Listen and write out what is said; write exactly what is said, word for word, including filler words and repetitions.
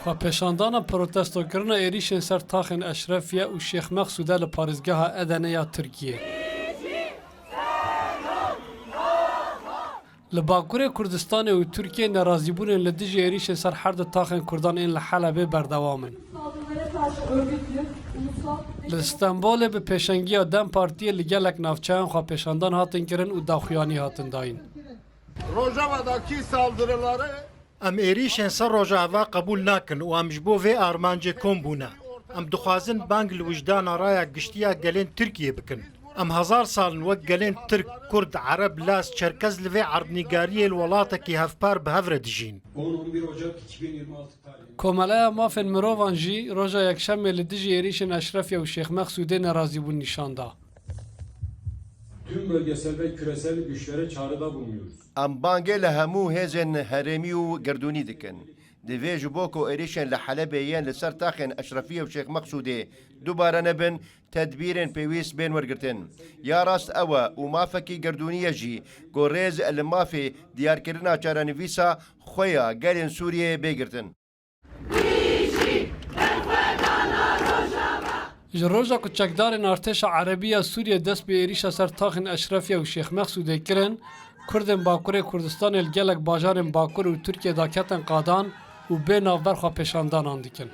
Xwepêşandana protestokirina êrîşên ser taxên Eşrefiye û Şêx Mexsûde li parêzgeha Edenê ya Tirkiyê. Li Bakurê Kurdistanê û Tirkiyê nerazîbûnên li dijî êrîşên ser her du taxên Kurdan ên li Helebê berdewam in. Saldırılara karşı örgütlü ulusal Li Stenbolê bi pêşengiya dem Partiyê li gelek navçeyan xwepêşandan hatin kirin û daxuyanî hatin dayîn. Rojava'daki saldırıları Em êrîşên ser Rojava qebûl nakin û em ji bo vê armancê kom bûne. Em dixwazin bang li wijdana raya giştî ya gelên Tirkiyê bikin. Em hezar sal in wek gelên Tirk, Kurd, Ereb, Laz, Çerkez li vê erdnîgariyê li welatekî hevpar bi hev re dijîn. on on bir Ocak iki bin yirmi altı tarihinde Komeleya Mafên Mirovan jî roja Yekşemê li dijî êrîşên Eşrefiye û Şêx Mexsûdê nerazîbûn nîşan da. Tüm bölgesel ve küresel güçlere çağrıda bulunuyoruz. Em bangê li hemû hêzên herêmî û gerdûnî dikin. Divê ji bo ku êrîşên li Helebê yên li ser taxên Eşrefiye û Şêx Mexsûdê dubare nebin, tedbîrên pêwîst bên wergirtin. Ya rast ew e û mafekî gerdûnî ye jî ku rêz li mafê diyarkirina çarenivîsa xwe ya gelên Sûriyeyê bê girtin. Ji roja ku çekdarên artêşa Erebî ya Sûriyê dest bi êrîşa ser taxên Eşrefiye û Şêx Mexsûdê kirin, Kurdên Bakurê Kurdistanê li gelek bajarên Bakur û Tirkiyê daketin qadan û bê navber xwepêşandanan dikin.